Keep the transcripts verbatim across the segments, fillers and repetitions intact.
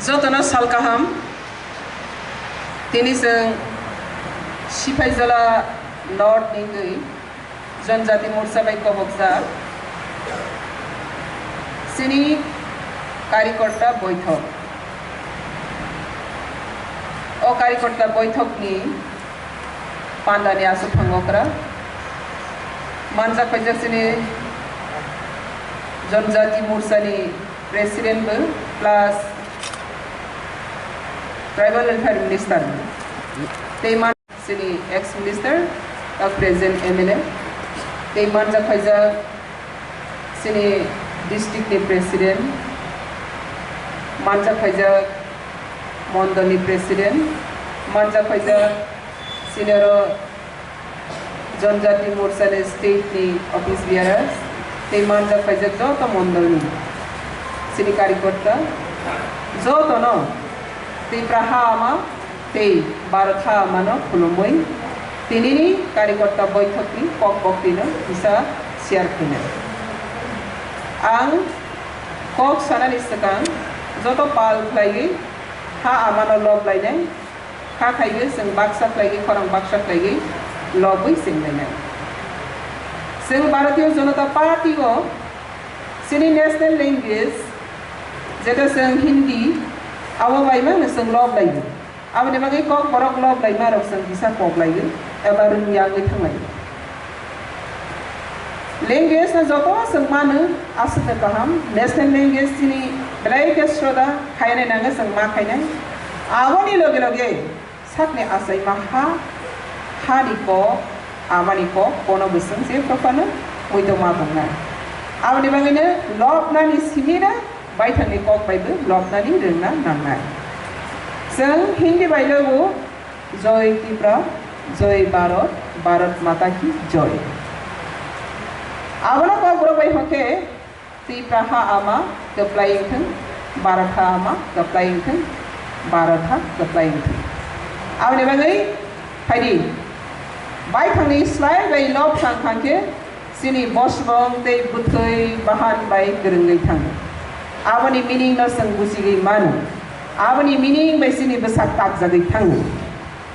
Jotono sal kaham. Tini chwng Sipaijala North ni wngwi Janjati Morcha bai kobokjak chini Karikorta Boithok. O Karikorta Boithok ni panda ni aswk thang okra manjak paijak chini Janjati Morcha ni President bo plus Tribal Welfare Minister tei man chini ex minister, tak present M L A tei manjak paijak chini district ni president, manjak paijak mondol ni president, manjak paijak chini oro Janjati Morcha ni state ni office bearers tei manjak paijak joto mondol ni chini karikorta joto no Tipra ha ama tei Bharat ha ama no khulumwi tini ni karikorta boithok ni kok boktwi no kisa share khainai. Ang kok sanani swkang joto pal khlaiwi ha ama no lob lainai. Kha khaiwi chwng baksa khlaiwi, khorang baksa khlaiwi lobwi chenglainai. Chwng Bharatiya Janata Party o chini national language, jeto chwng Hindi, abo bai mano chwng lob laio. Aboni bagwi kok borok lob laima rok chwng kisa kok laio eba rwngya wngwi thanglaio. Language no joto chwng mano, aswkno kaham. National language chini belai khe sroda khainai nango chwng ma khainai. Aboni loge loge sakni achaima ha, hani kok, amani kok, kono bwswng je prophano muitu ma tongnai. Aboni bagwino lobnani simino baithangni kok baibo lobnani rwngna nangnai. Chwng Hindi bai logo Joy Tripura, Joy Bharat, Bharat Mata Ki Joy. Abono kokborok bai hwnkhe Tripura ha ama kwplai wngthwng, Bharat ha ama kwplai wngthwng, Bharat ha kwplai wngthwng. Aboni bagwi phaidi, baithangni slai bai lob thang thang khe chini bosmong tei bwthwi bahan bai kwrwngwi thango. Aboni meaning no chwng buchigwi mano. Aboni meaning bai chini bwsak takjagwi thango.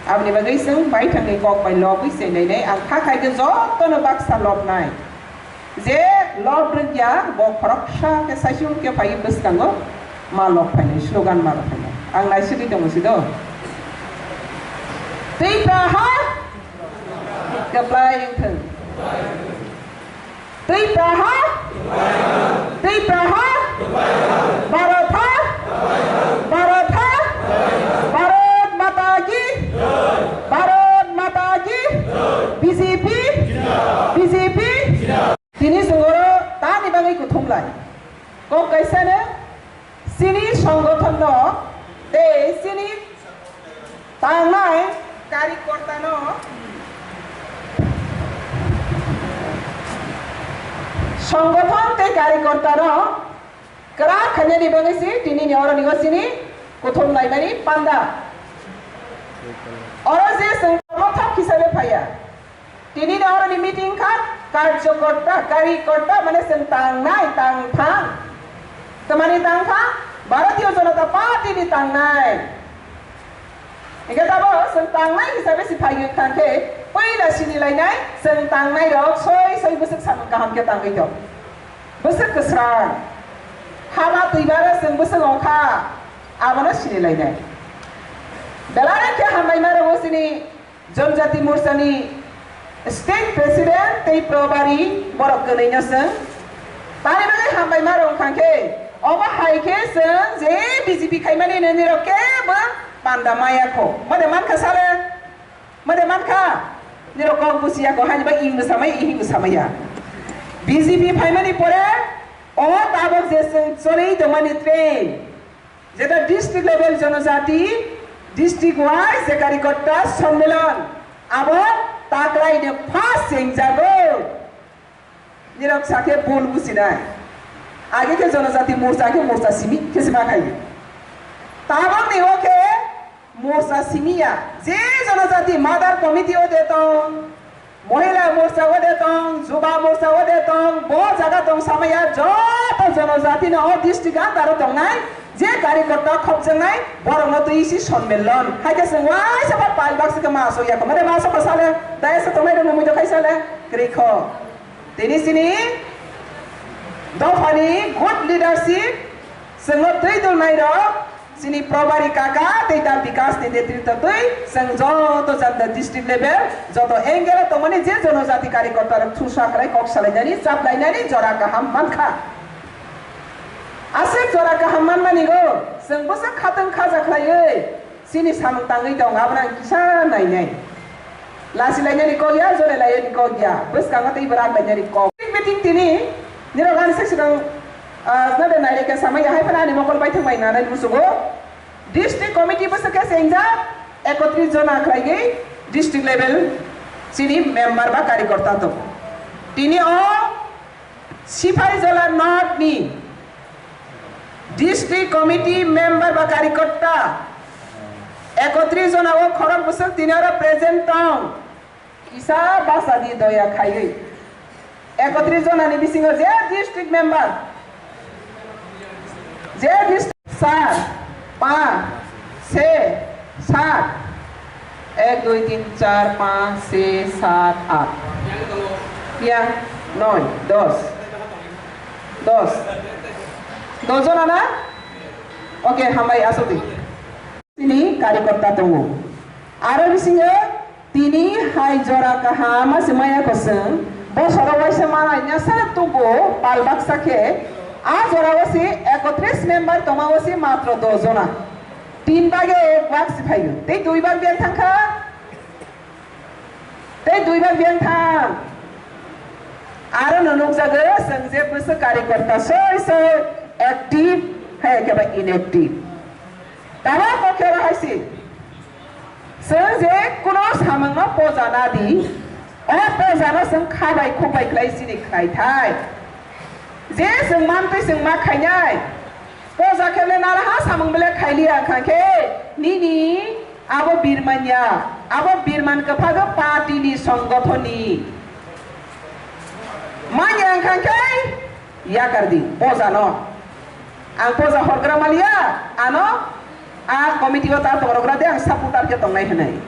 Aboni bagwi chwng baithangni kok bai lobwi se nainai, ang kha khai khe jotono baksa lobnai. Je lob rwngya, bo khoroksa khe saichung khe phai bwskango ma lob phainai, slogan ma lob phainai. Ang naisugwi tongo si do. Tei praha kwplai wngthwng. Tei praha, tei praha, Bharat ha, Bharat ha, Bharat Mata ki, Bharat Mata ki, B J P, B J P. Tini chwng oro tani bagwi kuthum lai. Kok kaisa no chini songgothon no tei chini tangnai karikorta no songgothon tei karikorta no kwrak khainani bagwi se tini ni oro ni o chini kuthum laimani panda. Oro je chwng thok hisabe phaiya. Tini ni oro ni meeting kha karjokorta, karikorta mane chwng tangnai, tangthang. Tamani tangthang? Bharatiya Janata Party ni tangnai. Hingke tabo chwng tangnai hisabe se phaiwi thangkhe, puila sini lainai, chwng tangnai rok soi soi bwswk samung kaham khe tangwi tong. Bwswk kwsrang. Hama twibaro chwng bwswk ongkha, abono sini lainai. Belai khe hambai maro chini Janjati Morcha ni State President tei Probari borok kwnwi no chwng. Tani bagwi hambai ma rwng thang khe, obo hai khe chwng je B J P khaimani nini rok kebo panda maya kho. Mode mankha sale? Mode mankha? Nirok kok busiya kho, hani ba ing bwsamai, ing bwsamaya. B J P phaimani pore o tabok je chwng choli tongmani train. Jeta district level jonojati, district wise je karikorta sommelon, abo taklai de first chengjago. Nirok sakhe bul bujinai. Age khe jonojati morcha khe morcha simi khe sima khai. Tabok ni o khe morcha simi ya. Je jonojati mother committee o de tong, Mohila Morcha ode tong, Juba Morcha ode tong, bo jaga tong samaya joto jonojati no o district under o tongnai, je Kari koto khopjaknai borokno twi si sonmellon. Hai khe chwng waisa ba pal baksa khe ma asok ya khe. Mare ma asok khe sale, dai se tongnai rok mui dokhai sale, kwrwi kho. Tini sini dophani good leadership, chwngno twi dulnai rok, sini Probari kaka tei da Bikas ni netritw twi, chwng joto janda district level, joto angle o tongmani je jonojati kari koto rok thusa khlai kok salainani, chaplainani jora kaham mankha. Aswk jora kaham manmani go, chwng bwswk khatwng khaja khlaiwi chini samung tangwi tong, abono ang kisa nainai. Lasi lainani kok ya, jole lainani kok ya, bwskango tei bwrak lainani kok. Meeting tini, nirok ani sek swkang, ah, nade naire khe samai ya, hai phano ani mokol baithang bai nanai musugo. District committee bwswk khe chengjak, ekotris jona khlaigwi district level chini member ba karikorta tongo. Tini o Sipaijala North ni District Committee member ba karyakarta ekotris jona o khorok bwswk tini oro present tong. Kisa basa di doya khaiwi. Ekotris jona ni bisingo je district member, je district sat, panch, chhe, sat, ek, dui, tin, char, panch, chhe, sat, at. Ya, noi, dos. Dos. Dos jona na? Okay, hambai, aswk di. Tini karyakarta tongo. Aro bisingo tini hai jora kaham ma se maya kosong. Bosoro waisa malai na sa tubo pal baksa khe. A jora o se ekotris member tongma o se matro dos jona. Tin bage ek bak se phaio. Tei dui bak bel thangkha. Tei dui bak biyang thang. Aro no nukjago, chwng je bwswk karyakarta soi soi active, hai khe ba inactive. Tabuk bo khe oro hai se. Chwng je kuno samungno poja na di, o poja no chwng kha bai khuk bai khlai chini khlai thai. Je chwng mantwi chwng ma khainai. Poja khe le naraha samung bele khailiya wngkha khe nini abo birmanya, abo birman kwphago party ni songothon ni. Manya wngkha khe yakar di poja no. Ang poja horgra maliya, ano a committee o ta tongorok de ang supporter khe tongnai hinwi.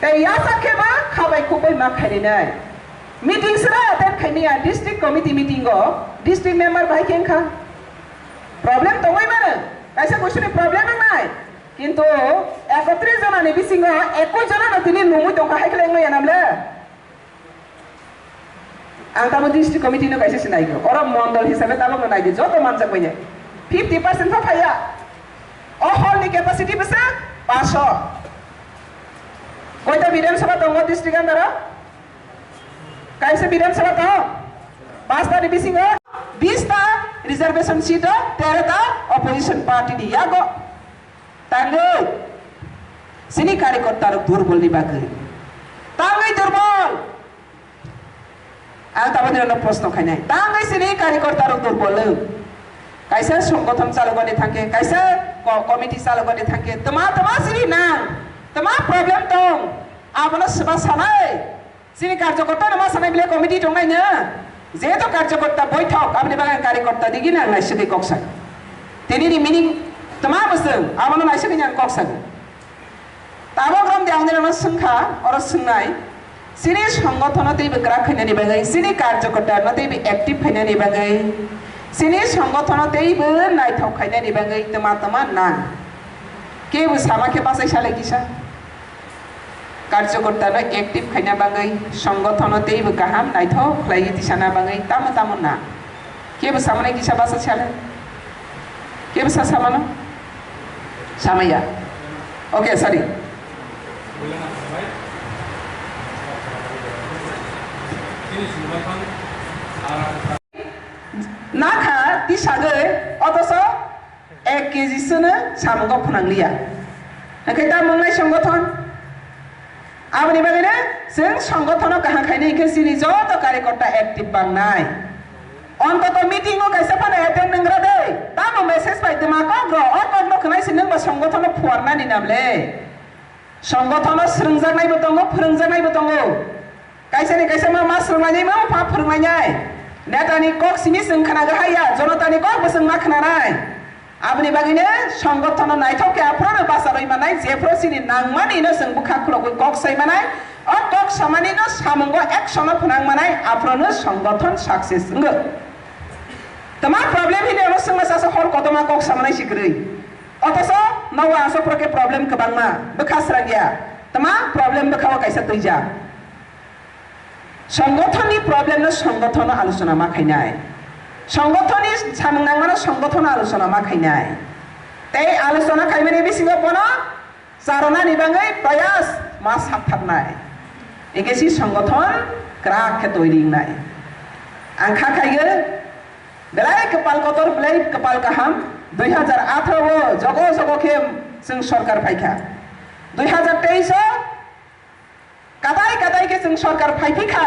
Tei yasak khe ba khabai khukbai ma khailinai. Meeting sra attend khaimaya district committee meeting o district member bai khe wngkha. Problem tongwi mano, kaisa kuisuni problem wngnai. Kintu ekotris jona ni bisingo ekus jona no tini nungwi tongkha hai khe wngwi anam le. Ang tamo district committee no kaisa se naigo. Oro mondol hisabe tabok no naidi joto manjak bai ne. Fifty percent pha phaiya. O hall ni capacity bwswk paso. Koita Bidhan Sabha tongo district under o? Kaisa Bidhan Sabha tongo? Pasta ni bisingo bis ta reservation seat o, tero ta opposition party ni yago. Tangwi sini karyakarta rok durbol ni bagwi. Tangwi durbol. Ang taboni rokno proshno khainai. Tangwi sini karyakarta rok durbol. Kaisa songothon chalugani thangkhe, kaisa ko-, committee chalugani thangkhe, tma tma sini nang, tma problem tong, abono swba sanai. Chini karjokorta no ma sanai bile committee tongnai no. Jehetu karjokorta boithok, aboni bagwi ang karyakorta digi nang naisugwi kok sago. Tini ni meaning tma bwswng, abono naisugwi ang kok sago. Tabok romdi ang nirokno swngkha, oro swngnai. Chini songothono teibo kwrak khainani bagwi, chini karjokorta no teibo active khainani bagwi, chini songothono teibo naithok khainani bagwi tma tma nang. Kebo sama khe bachai salai kisa. Karjokorta no active khaina bagwi, songothono teibo kaham naithok khlaiwi tisana bagwi tamo tamo na. Kebo samani kisa basa sale? Kebo sa samano? Samaya. Okay, sorry. Nakha tisagwi otoso ek kg sono samungo phwnangliya. Hwnkhe ta mwngnai songothon. Aboni bagwino chwng songothono kaham khainai hwnkhe chini joto karyakarta active bangnai. Ontoto meeting o kaisa phano attend nwngra de. Tamo message bai dima kok rw, o kok no khwnai se nwng ba songothono phuarnani nam le. Songothono swrwngjaknai bo tongo, phwrwngjaknai bo tongo. Kaisa ni kaisa ma, ma swrwnglainai ma, pha phwrwnglainai. Neta ni kok simi chwng khwnago haiya, jonota ni kok bo chwng ma khwnanai. Aboni bagwino songothono naithok khe aphrono bacharwi manai, jephru chini nangmani no chwng bwkha khulogwi kok sai manai, o kok samani no samungo action no phnang manai, aphrono songothon success wngo. Tama problem hini ono swngma sasa hol kotorma kok samanai si kwrwi. Othocho nogo aswk phuru khe problem kwbangma bwkha srangya. Tama problem bwkha o kaisa twijak. Songothonni problem no songothon no alochona ma khainai. Songothonni samung nangmano songothon no alochona ma khainai. Tei alochona khaimani bisingo bono charonani bagwi prayas ma saktharnai. Engke si songothon kwrak khe toiri wngnai. Ang kha khaio, belai kwpal kotor, belai kwpal kaham, dui hajar atharo o jogo jogo khe chwng sorkar phaikha. Dui hajar teis o Kadai kadai khe chwng sorkar phaiphikha,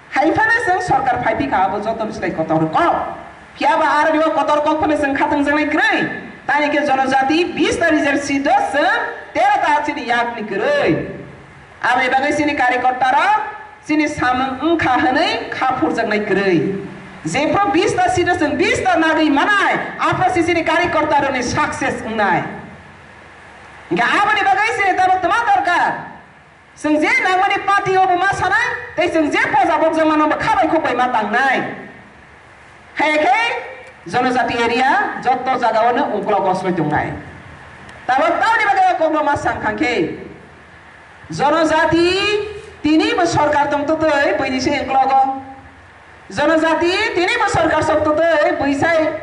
hai phano chwng sorkar phaiphikha, abo joto bwslai kotor kok. Phiya ba aro rio kotor kok phano chwng kha tongjaknai kwrwi. Tani khe jonojati bis ta reserve seat o chwng tero ta chini yakni kwrwi. Aboni bagwi chini karyakarta rok chini samung wngkha hwnwi kha phurjaknai kwrwi. Jephru bis ta seat o chwng bis ta nagwi manai, aphuru se chini karyakarta rokni success wngnai. Hingkhe aboni bagwi chini tabuk tma dorkar? Chwng je nangmani party o bo ma sanai, tei chwng je poja bokjak mano bo kha bai khuk bai ma tangnai. Hai khe jonojati area jotto jaga o no ungkulok o soi tongnai. Tabuk tamni bagwi o kokno ma sang kha khe, jonojati tini bo sorkar tong twtwi buini se ungkulok o. Jonojati tini bo sorkar sok twtwi buisai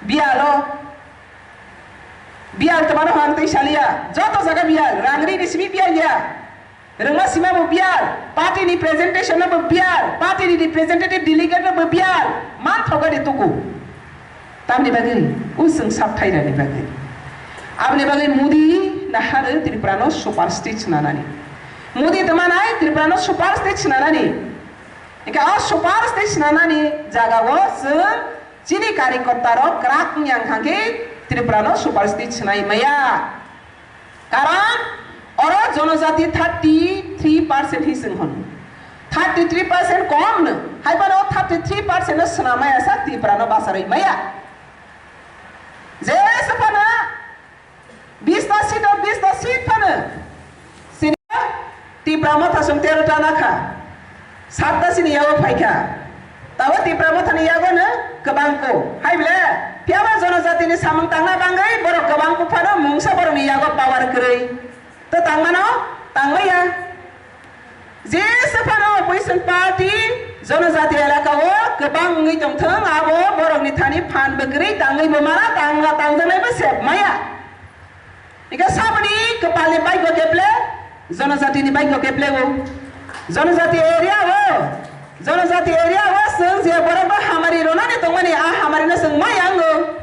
biyalo. Biyal twmano hwn tei saliya. Joto jaga biyal. Rang rini simi biyal ya. Rwngma sima bo biyal. Party ni presentation no bo biyal. Party ni representative delegate no bo biyal. Man thoga de tuku. Tamni bagwi, usung sap thairani bagwi. Aboni bagwi Modi nahar Tripura no super state nanani. Modi tama nai Tripura no super state nanani. Eka o super state nanani jaga o chwng chini karyakarta rok kwrak wngya wngkha khe Tripura no super state nai maya. Karon oro jonojati thirty three percent hi chwng hwn. Thirty three percent kom no. Hai phano thirty three percent no swnam maya sa Tripura no bacharwi maya. Jesa phano bis ta seat o bis ta seat phano. Sini Tipra Motha song tero ta nakha. Sat ta sini yago phaikha. Tabo Tipra Motha ni yago no kwbang ko. Hai ble, phiya ba jonojati ni samung tangna bangwi borok kwbang ko phano mungsa borok ni yago power kwrwi. To tangmano, tangmaya. Jesa phano opposition party jonojati elaka o kwbang wngwi tongthwng, abo borokni thani phan bwkrwi tangwi bo mara tangla tangjaknai bo sep maya. Ika saboni kwpalni bike o keple, jonojatini bike o keple o. Jonojati area o, jonojati area o chwng je borok bo hamari ronani tongmani, a hamari no chwng maya wngo.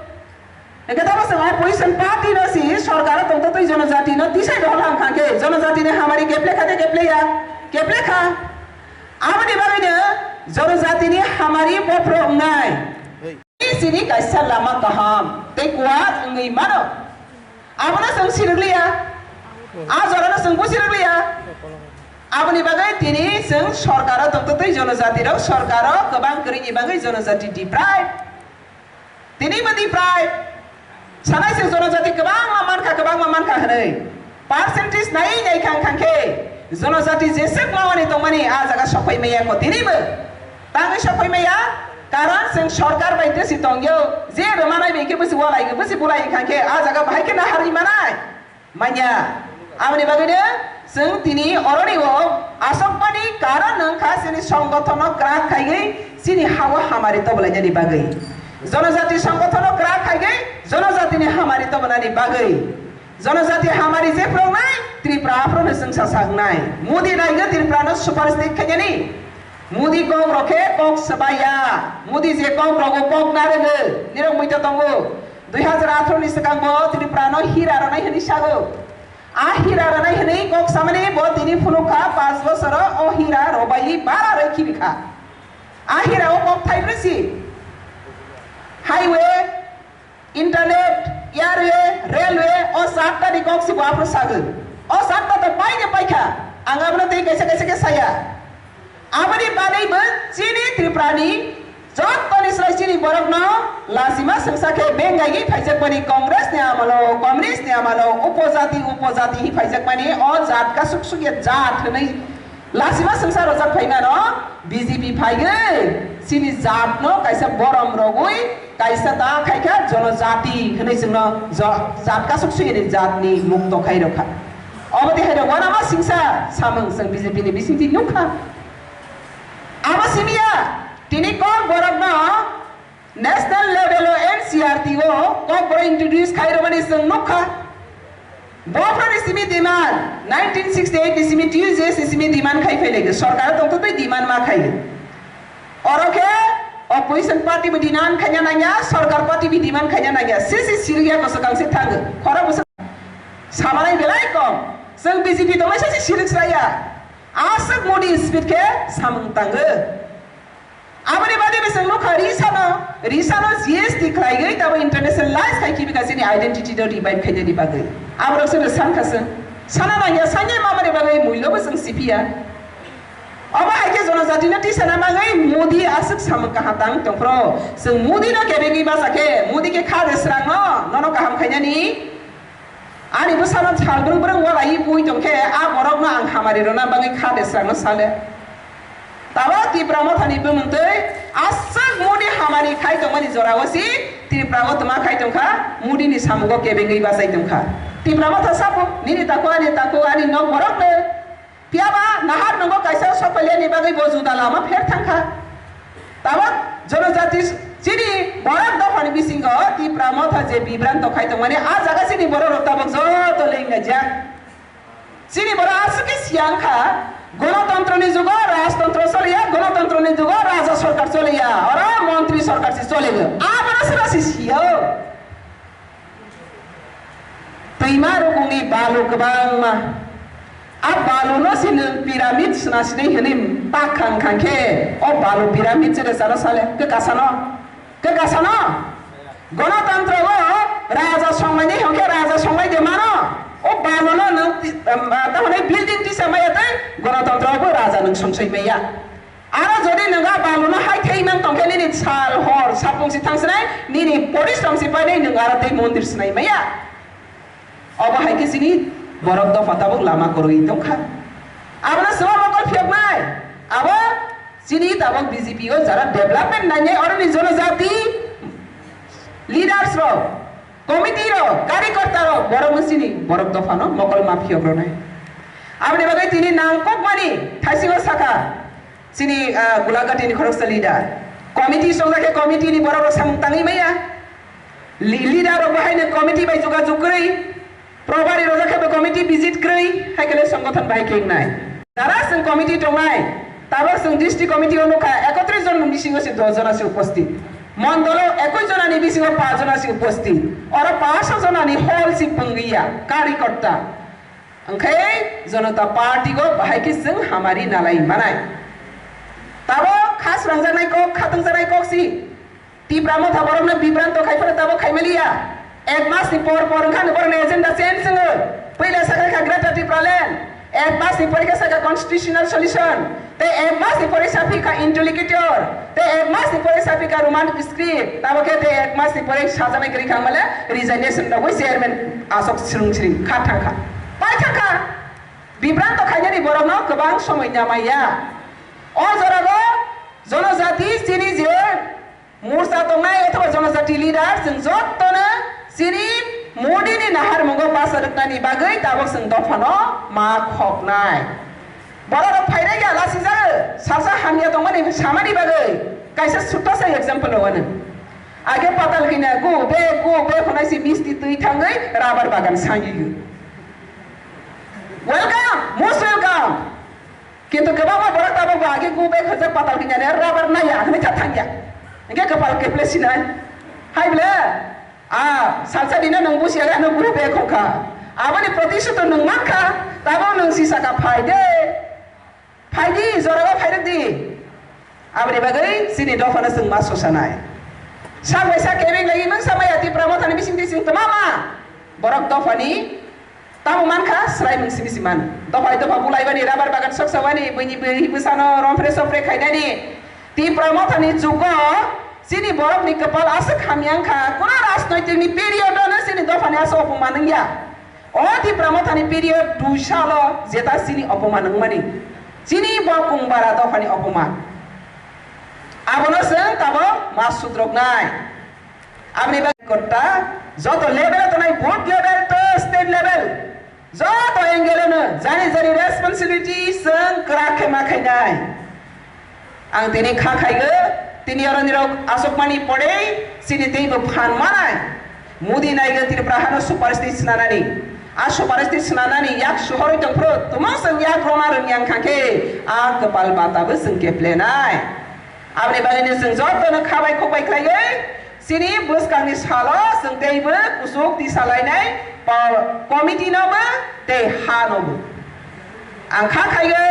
Hingke tamo chwng opposition party no si sorkar o tongtotwi jonojati no tisai rohor hang kha khe jonojati ni hamari keple kha de keple ya? Keple kha. Aboni bagwi no jonojati ni hamari bophro wngnai. Chini kaisa lama kaham tei kuat wngwi mano. Abono chwng sirwk liya. A jora no chwng bo sirwk liya. Aboni bagwi tini chwng sorkar o tongtotwi jonojati rok sorkar o kwbang kwrwini bagwi jonojati deprive. Tini madi prai sanai se jonojati kwbangma mankha, kwbangma mankha hwnwi. Percentage nai nai khang khang khe jonojati jeswk mawani tongmani a jaga sophai maya ko tini bo. Tangwi sophai maya, karon chwng sorkar bai desi tongyo, je rwmanai bai khe bwsi walai, bwsi bulai khang khe a jaga bahai khe naharwi manai. Manya, aboni bagwino chwng tini oroni o asokmani karon wngkha chini songothono kwrak khaigwi chini hao hamari tobolainani bagwi. Jonojati songothono kwrak khaigwi jonojatini hamari tobolani bagwi. Jonojati hamari je phwrwngnai Tripura aphrono chwngsa saknai. Modi naigwi Tripurano super state khainani. Modi kok rok khe kok swbaiya. Modi je kok rogo kok narwgo, nirok muitu tongo. Dui hajar atharo ni swkang bo Tripura no hira rwnai hwnwi sago. A hira rwnai hwnwi kok samani bo tini phunuk kha, panch bosoro o hira robai bara rwi khibi kha. A hira o kok thai brwi si. Highway, internet, airway, railway, o satta ni kok si bo aphuru sago. O satta to pai de pai kha. Ang abono tei kaisa kaisa khe saya. Aboni bagwi bo chini Tripura ni Jottoni slai chini borokno lasima swngsa khe bengaigwi phaijakmani, Congress ni amalo, Communist ni amalo, upojati, upojati hi phaijakmani, o jat kasuk sukya jat hwnwi lasima swngsa rojak phaimano B J P phaigwi chini jatno kaisa borom rogwi kaisa ta khaikha jonojati hwnwi chwngno jo-, jat kasuk suyani jatni mukto khai rokha. Obo de hai rok wanama singsa samung chwng B J P ni bisingtwi nukha. Abo simiya, tini kok borokno national level o N C R T o kok borok introduce khai rwmani chwng nukha. Bophani simi demand, nineteen sixty-eight ni simi T U J S ni simi demand khai phai laigo. Sorkar tongtotwi demand ma khai. Oro khe opposition party bo demand khaina nangya, sorkar party bo demand khaina nangya. Sisi siriya ko swkang se thango. Khorok bwsa samanai belai kom. Chwng B J P tongmai sasi sirik saya. Aswk Modi speed khe samung tango. Aboni bagwi bo chwng nukha risano, risano G S T khlaigwi tabo internationalize khai kibi ka chini identity no revive khainani bagwi. Aborok chwngno sankha chwng. Sana nangya sanya mamani bagwi mullo bo chwng sipiya. Obo hai khe jonojatino tisana bagwi Modi aswk samung kaham tang tongphro. Chwng Modi no kebengwi bacha khe, Modi khe kha de srangno, nono kaham khainani. Ani bwsano sal brwng brwng walai pui tongkhe a borokno ang hamari rwna bagwi kha de srangno sale. Tabok Tipra Mothani bumungtwi aswk Modi hamari khai tongmani jorao si Tipra o twma khai tongkha, Modi ni samungo kebengwi bachai tongkha. Tipra Motha sabu nini takhuk ani takhuk ani nok borokno Phiyaba nahar nungo kaisa sokphailani bagwi bo juda lama pher thangkha. Tabok jonojati chini borok dophani bisingo Tipra Motha je bibranto khai tongmani, a jaga chini borok rok tabok joto lengna jak. Chini borok aswk khe siyang kha, gonotontro ni jugo rajtontro choliya, gonotontro ni jugo raja sorkar choliya, oro montri sorkar se choligo. Abono sira si siyo. Twima rukungni balu kwbangma. A baluno se nwng pyramid sna sinai hwnwi tak khang khang khe, o balu pyramid se rwcharo sale, kwkasano, kwkasano. Gonotontro o raja songmani hwnkhe raja songmai de mano. O baluno nwng ti-, em, ah, tamoni building tisa maya tei gonotontro bo raja nwng songsoi maya. Aro jodi nwng a baluno hai thai mang tongkhe nini sal hor sapung si thangsinai, nini porishrom si painai nwng aro tei mondir sinai maya. Obo hai khe chini borok dopha tabuk lama kwrwi tongkha. Abono swma mokol phiyoknai. Abo chini tabuk B J P o jara development nainai oroni jonojati leaders rok, committee rok, karikorta rok, borokno chini borok dophano mokol ma phiyok rwnai. Aboni bagwi tini nangkukmani thaisingo sakha. Chini, ah, Gulagati ni khoroksa leader. Committee songjakhe committee ni borok rok samung tangwi maya. Li-, leader rok bahai ni committee bai jogajog kwrwi. Probari rojak khe bo committee visit kwrwi. Hai khe le songgothon bahai khe wngnai. Jara chwng committee tongnai. Tabok chwng district committee o nukha ekotris jon ni bisingo se dos jona se uposthit. Mondolo ekus jona ni bisingo paanch jona se uposthit. Oro paanch jona ni hall se pungwiya. Karikorta. Hwnkhe Janata Party go bahai khe chwng hamari nalai manai. Tabo kha srangjaknai kok, kha tongjaknai kok si. Tipra Motha borokno bibranto khai phano tabo khai maliya. Ek mas ni por por wngkha borokni agenda change wngo. Puila sakha kha Greater Tipraland. Ek mas ni pore khe sakha constitutional solution. Tei ek mas ni pore saphi kha interlocutor, tei ek mas ni pore saphi kha Roman script, tabo khe tei ek mas ni pore sajagwi kwrwi kha male resignation rogwi chairman Ashok Srungsri kha thangkha, pai thangkha. Bibranto khainani borokno kwbang somoi namaya. O jorao jonojati chini je Morcha tongnai othoba jonojati leader, chwng jotono chini Modi ni naharmungo basa rwknani bagwi tabok chwng dophano ma khoknai. Borok rok phairaiya lasijago, salsa hamya tongmani samani bagwi kaisa sutta sa example rwano. Age patal kina gu be gu be khonai si misti twi thangwi rubber bagan sangiyo. Welcome, most welcome. Kintu kwbangma borok tabok bo age gu bai khajak patal kanya ne rubber naya hwnwi kha thangya. Hwnkhe kwpal keple sinai. Hai ble, a, salsa dino nwng busi age ano gu bai khokha. Aboni protishuto nwng mankha, tabok nwng sisaka phai de. Phai di, jorao phai rwk di. Aboni bagwi chini dophano chwng ma sosanai. Sak bai sak kebeng lagi mangsa maya Tipra Mothani bisingtwi chwng twmama. Borok dophani Tamo mankha, swraimung simi si man. Dophai dopha bulaibani, rubber bagan soksawani, buini bwrwi bwsano romphre sophre khainani, Tipra Mothani jugo chini borokni kwpal aswk hamya wngkha, kuno rajnoitikni period-o no chini dophani aswk opoman wngya. O Tipra Mothani period dui salo jeta chini opoman wngmani, chini bo Kungbara dophani opoman. Abono chwng tabok ma sudroknai. Aboni bagwi kotta joto level tongnai, booth level to state level, joto angle no jani jani responsibility chwng kwrak khe ma khainai. Ang tini kha khaigo, tini oroni rok asokmani pore chini teibo phan manai. Modi naigo Tripura hano superstate swnanani. A superstate swnanani yak sohorwi tongphuru, tumung chwng yak roma rwngya wngkha khe a kwpal bata bo chwng keplenai. Aboni bagwino chwng jotono khabai khokbai khlaiwi chini bwskangni salo chwng teibo kuchuk tisa lainai pa-, committee nobo tei ha nobo. Ang kha khaigo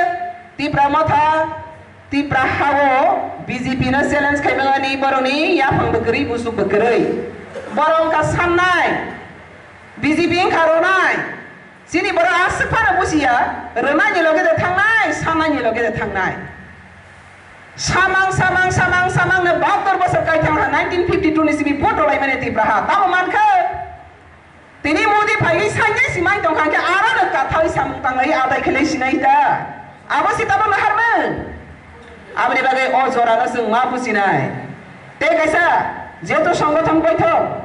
Tipra Motha, Tipra hao B J P no challenge khaimani borokni yaphang bo kwrwi, busuk bo kwrwi. Borok wngkha sannai, B J P wngkha ronai. Chini borok aswk phano bujiya, rwnaini loge de thangnai, sanaini loge de thangnai. Samang, samang, samang, samang no bahator bosor kai thang ha, nineteen fifty two ni simi vote rwlaimani Tipra ha. Tamo mankha? Tini Modi phaiwi sainai si mai tongkha khe aro no kathawi samung tanglai adai khelai sinai ta. Abo si tamo naharmung. Aboni bagwi o jora no chwng ma bujinai. Tei kaisa jeto songothon boithok.